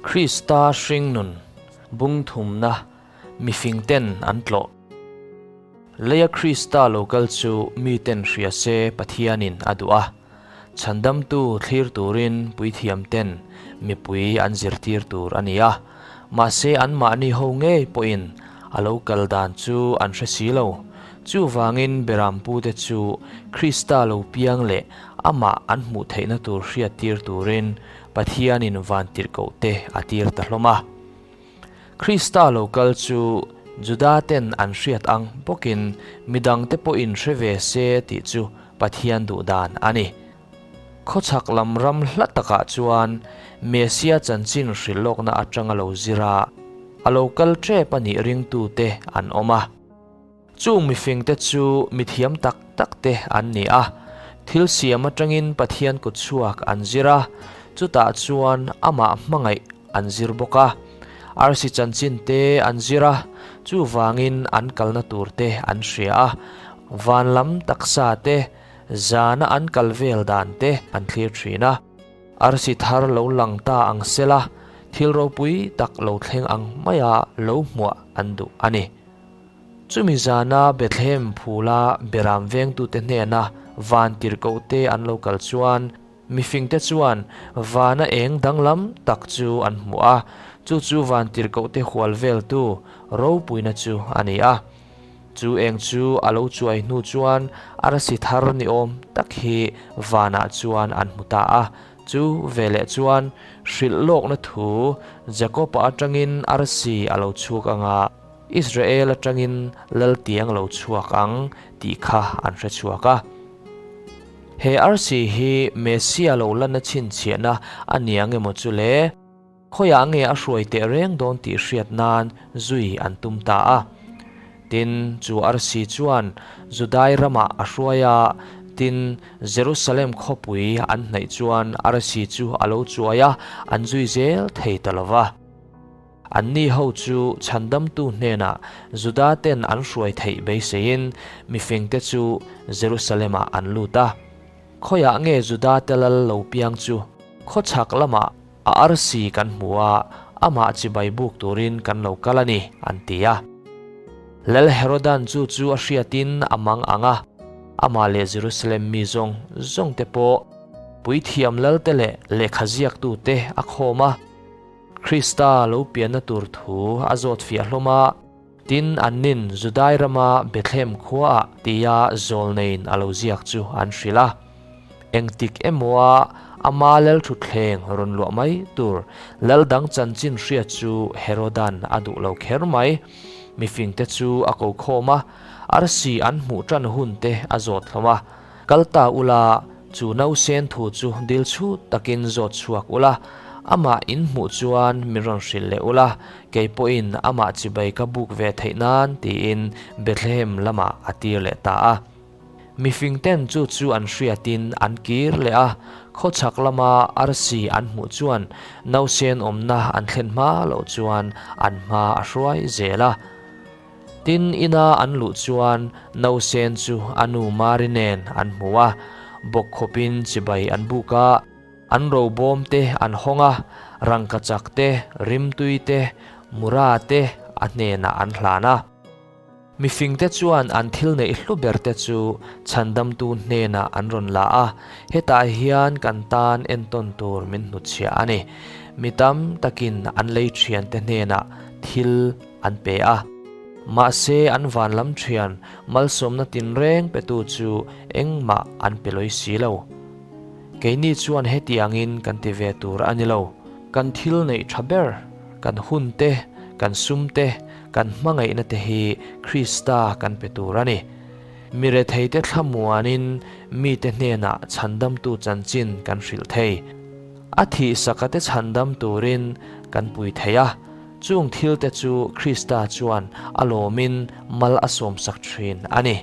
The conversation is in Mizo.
Krista hringnun bung thumna mifingten an tlawh. Leia Krista lo kal chu miten hria se Pathianin a duh a, chhandamtu thlir turin puithiamten mipui an zirtir tur a ni a, mahse anmahni ho ngei pawhin a lo kal dan chu an hre si lo. Chuvangin Berampute chu Krista lo piang leh amah an hmuh theihna tur hriattir turin Pathianin vantirhkohte a tir ta hlawm a. Krista lo kal chu Judaten an hriat ang bawkin midangte pawhin hre ve se tih chu Pathian duh dan a ni. Khawchhak lam ram hla takah chuan Messia chanchin hrilh lawkna atanga lo zir a, a lo kal tep a nih ringtute an awm a. Chung mifingte chu mithiam tak tak te an ni a, thil siam atangin Pathian kut chhuak an zir a, chutah chuan amah hmangaih an zir bawk a. Arsi chanchin te an zir a, chuvangin an kalna tur te an hria a, van lam taksa te, zana an kal vel dan te an thlir thin a. Arsi thar lo lang ta ang sela, thil ropui tak lo thleng ang maia lo hmuah an duh a ni. Chumi zana Bethlehem phula beram vengtute hnena van tirhkohte an lo kal chuan mifingte chuan vana eng danglam tak chu an hmu a, chu chu van tirhkohte hual veltu ropuina chu a ni a. Chu eng chu a lo chuai hnu chuan arsi thar ni awm tak hi vanah chuan an hmu ta a. Chu veleh chuan hrilh lawkna thu Jakob-a atangin arsi a lo chhuak anga, Israel atangin lal tiang lo chhuak ang tih kha an hre chhuak a. He arsi hi Messia lo lanna chhinchhiahna a ni ang emaw chu le? Khawiah nge a hruai teh reng dawn tih hriat nan zui an tum ta a. Tin, chu arsi chuan Judai ramah a hruai a, tin, Jerusalem khawpui an hnaih chuan arsi chu a lo chuai a, an zui zel thei ta lo va. Anni ho chu chhandamtu hnenah Juda ten an hruai theih beiseiin mifingte chu Jerusalem-ah an lut a. Khawiah nge Juda te lal lo piang chu khawchhak lamah a arsi kan hmu a, amah chibai buk turin kan lo kal a ni, an ti a. Lal Herodan chu chu a hriatin a mang ang a, amah leh Jerusalem mi zawng zawngte pawh puithiam lalte leh lehkha ziaktute a khawm a. Krista lo pianna tur thu a zawt fiah hlawm a, tin annin Judai rama Bethlehem khuaah tia zawlneiin a lo ziak chu an hrilh a. Engtik emawa ama lalthutthleng rawn luah mai tur lal dang chanchin hriat chu Herodan a duh lo kher mai. Mifingte chu a ko khawm a, arsi an hmuh tan hun te a zawt hlawm a. Kal ta ula, chu nausen thu chu dil chhut takin zawt chhuak ula, amah in hmuh chuan min rawn hrilh leh ula, kei pawhin amah chibai ka buk ve theih nan tiin Bethlehem lamah a tir leh ta a. Mifingten chu chu an hriatin an kir leh a, khawchhak lama arsi an hmuh chuan nausen awmna an thlen hma loh chuan an hma a hruai zel a. Tin, ina an luh chuan nausen chu a nu Mari nen an hmu a, bawk khawpin chibai an buk a, an robawm te an hawng a, rangkachak te, rimtui te, mura te a hnenah an hlan a. Mifingte chuan an thil neih hlu ber te chu chhandamtu hnenah an rawn la a, hetah hian kan tan entawn tur min hnutchhiah a ni. Mi tam takin an lei thiante hnenah thil an pe a. Mahse an van lam thian malsawmna tinreng petu chu engmah an pe lawi si lo. Keini chuan hetiangin kan ti ve tur a ni lo. Kan thil neih tha ber, kan hun te, kan sum te, kan hmangaihna te hi Krista kan pe tur a ni. Mi retheite thlamuanin mite hnenah chhandamtu chanchin kan hrilh thei. A thihsaka te chhandam turin kan pui thei a. Chung thilte chu Krista chuan a lawmin mal a sawmsak thin a ni.